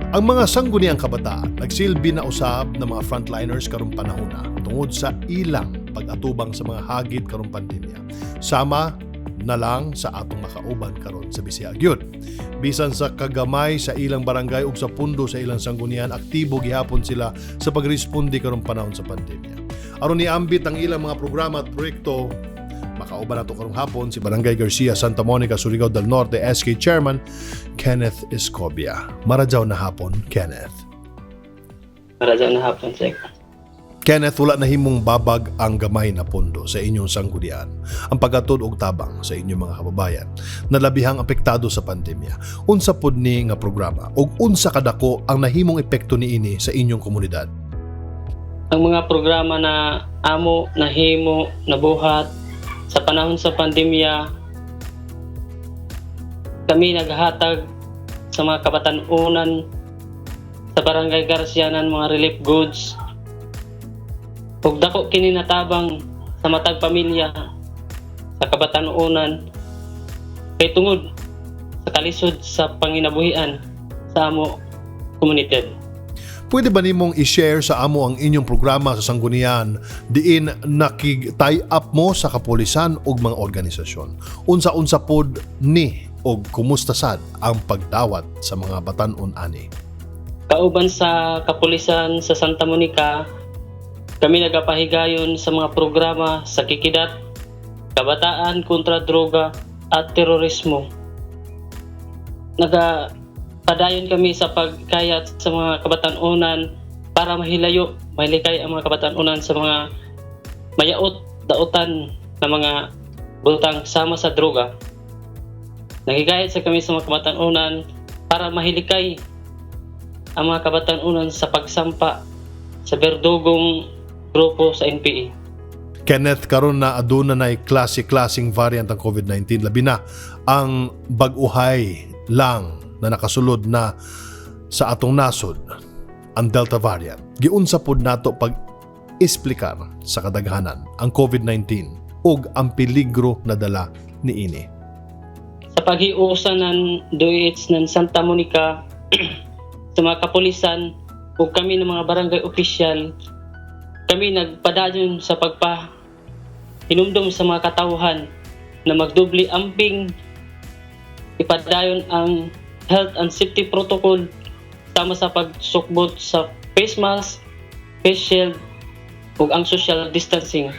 Ang mga sangguniang kabataan nagsilbi na usab ng mga frontliners karong panahona tungod sa ilang pag-atubang sa mga hagit karong pandemya. Sama na lang sa atong makauban karon sa Bisaya gyud. Bisan sa kagamay sa ilang barangay ug sa pundo sa ilang sanggunian, aktibo gihapon sila sa pagresponde karong panahon sa pandemya. Aron niambit ang ilang mga programa at proyekto, makauban nato karong hapon si Barangay Garcia, Santa Monica, Surigao del Norte SK Chairman Kenneth Escobia. Maradyaw na hapon, Kenneth. Maradyaw na hapon, sir. Kenneth, wala nahimong babag ang gamay na pondo sa inyong sanggunian ang paghatod og tabang sa inyong mga kababayan na labihang apektado sa pandemya. Unsa pod ni nga programa ug unsa kadako ang nahimong epekto niini sa inyong komunidad? Ang mga programa na amo nahimo, nabuhat sa panahon sa pandemya, kami naghatag sa mga kabatanunan sa Barangay Garcia ng mga relief goods. Ug dako kini natabang sa matag pamilya sa kabatanunan kay tungod sa kalisod sa panginabuhian sa amo komunidad. Pwede ba nimong i-share sa amo ang inyong programa sa sanggunian diin nakig-tie up mo sa kapulisan ug mga organisasyon? Unsa-unsa pod ni og kumusta sad ang pagdawat sa mga batan-on ani? Kauban sa kapulisan sa Santa Monica, kami nagapahigayon sa mga programa sa Kikidat, Kabataan kontra Droga at Terorismo. Nagapadayon kami sa pagkayat sa mga kabatanunan para mahilayo, mahilikay ang mga kabatanunan sa mga mayaot, dautan na mga butang sama sa droga. Nagigayat sa kami sa mga kabatanunan para mahilikay ang mga kabatanunan sa pagsampa sa berdugong grupo sa NPA. Kenneth, karon na aduna nay klase-klaseng variant ang COVID-19, labi na ang bag-uhay lang na nakasulod na sa atong nasod, ang Delta variant. Giunsa pud nato pag isplikar sa kadaghanan ang COVID-19 ug ang peligro na dala niini? Sa paghiusa ng DOH ng Santa Monica sa mga kapulisan ug kami ng mga barangay opisyal, kami nagpadayon sa pagpa hinumdum sa mga katawhan na magdubli amping, ipadayon ang health and safety protocol sama sa pagsukbot sa face mask, face shield ug ang social distancing.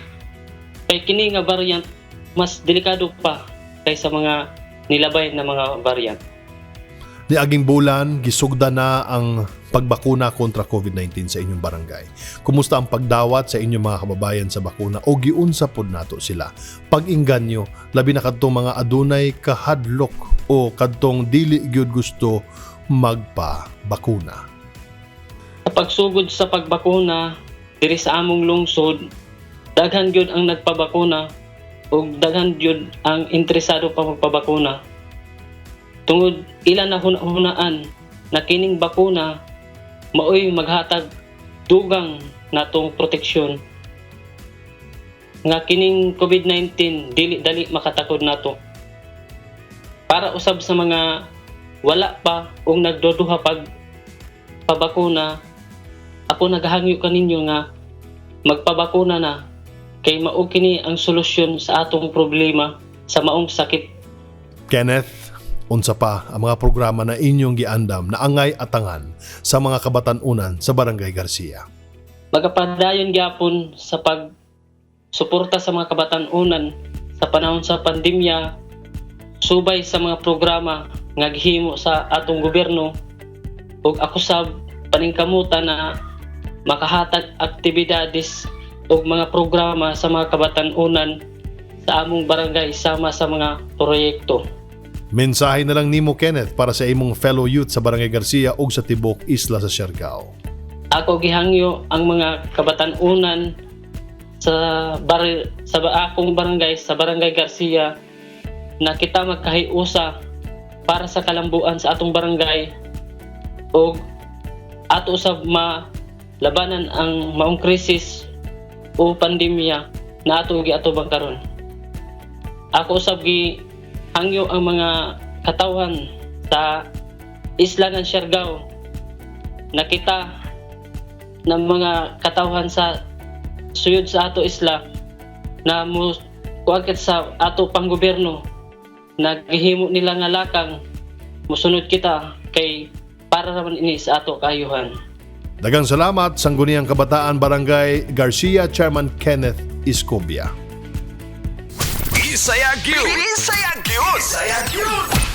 Kay kini nga variant, mas delikado pa kaysa mga nilabay na mga variant. Niaging bulan, gisugda na ang pagbakuna kontra COVID-19 sa inyong barangay. Kumusta ang pagdawat sa inyong mga kababayan sa bakuna o giunsa pod nato sila pag-inganyo, labi na kadtong mga adunay kahadlok o kadtong dili gyud gusto magpa-bakuna? Sa pagsugod sa pagbakuna diri sa among lungsod, daghan gyud ang nagpabakuna ug daghan gyud ang interesado pa magpabakuna. Tungod ila na hunahunaan na kining bakuna maoy maghatag dugang natong proteksyon nga kining COVID-19 dili dali makatakod nato. Para usab sa mga wala pa ug nagduduha pag pabakuna, ako naghangyo kaninyo nga magpabakuna na kay mao kini ang solusyon sa atong problema sa maong sakit. Kenneth, unsa pa ang mga programa na inyong giandam na angay atangan sa mga kabatanunan sa Barangay Garcia? Magapadayon gyapon sa pag suporta sa mga kabatanunan sa panahon sa pandemya subay sa mga programa nga gihimo sa atong gobyerno, ug ako sab paningkamutan na makahatag aktibidades ug mga programa sa mga kabatanunan sa among barangay sama sa mga proyekto. Mensahe na lang nimo, Kenneth, para sa imong fellow youth sa Barangay Garcia ug sa tibok isla sa Siargao. Ako gihangyo ang mga kabatanunan sa akong barangay, sa Barangay Garcia, na kita magkahiusa para sa kalambuan sa atong barangay ug ato usab malabanan ang maong krisis o pandemya na ato giatubang karon. Ako usab gihangyo ang mga katawhan sa isla ng Siargao Nakita ng mga katawhan sa suyod sa ato isla na mo kuan kita sa ato pang gobyerno, naghihimo nila nga lakang, musunod kita kay para naman ini sa ato kaayuhan. Daghang salamat, Sangguniang Kabataan Barangay Garcia Chairman Kenneth Escobia. Bisaya gyud. Bisaya gyud. Bisaya gyud.